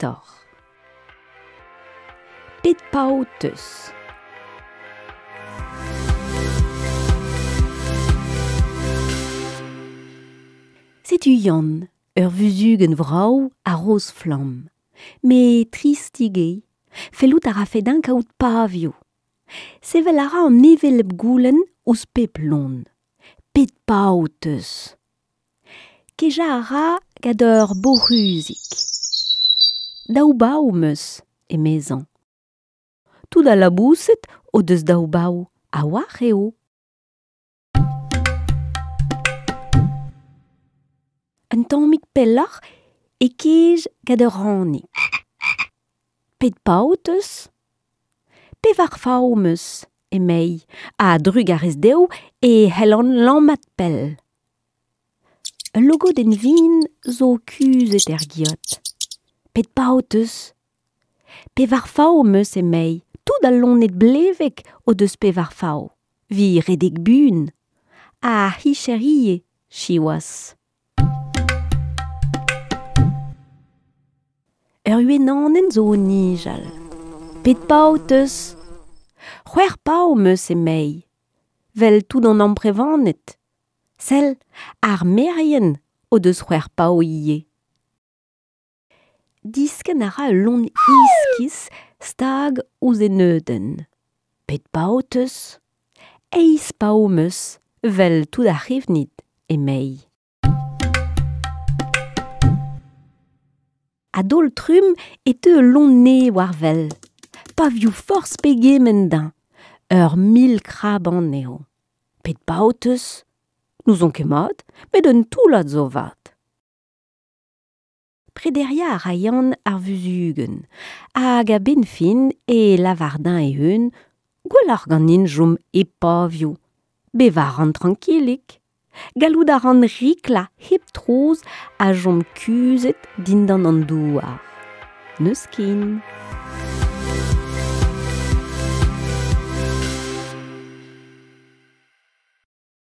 istor. Pet pav 'teus? Setu Yann, ur vuzhugenn vrav ha roz-flamm. Met tristik eo, fellout a rafe dezhañ kaout pavioù. Sevel a ra an hevelep goulenn ouzh pep loen. Pet pav 'teus? Kejañ a ra gant ur boc'huzig. Daou bav 'm eus, emezañ. Tout al laboused o deus daou bav, a-walc'h eo. Un tammig pelloc'h e kej gant ur ranig. Pet pav 'teus? Pevar fav 'm eus, emei, a-drugarez dezho e c'hellan lammat pell. Ul logodenn vihan zo kuzhet er geot. Pet pav 'teus? Pevar fav 'm eus, emei, tout al loened blevek o deus pevar fav. 'Vit redek buan. Ar c'hicher ivez, siwazh. Ur wenanenn zo o nijal. Pet pav 'teus? C'hwec'h pav 'm eus emei. 'Vel tout an amprevaned. Sell, ar merien o deus c'hwec'h pav ivez. Diskenn a ra ul loen iskis stag ouzh e neudenn. Pet pav 'teus? Eizh pav 'm eus, 'vel tout ar c'hevnid, emei. A-daol-trumm e teu ul loen nevez war wel. Pavioù forzh pegement dezhañ. Ur mil kraban eo. Pet pav 'teus? N'ouzon ket mat, met un toullad zo 'vat. Prederiañ a ra Yann ar vuzhugenn hag a-benn fin e lavar dezhañ e-unan gwelloc'h ganin chom hep pavioù. Bevañ a ran trankilik. Gallout a ran riklañ hep trouz ha chom kuzhet dindan an douar. N'eus ken.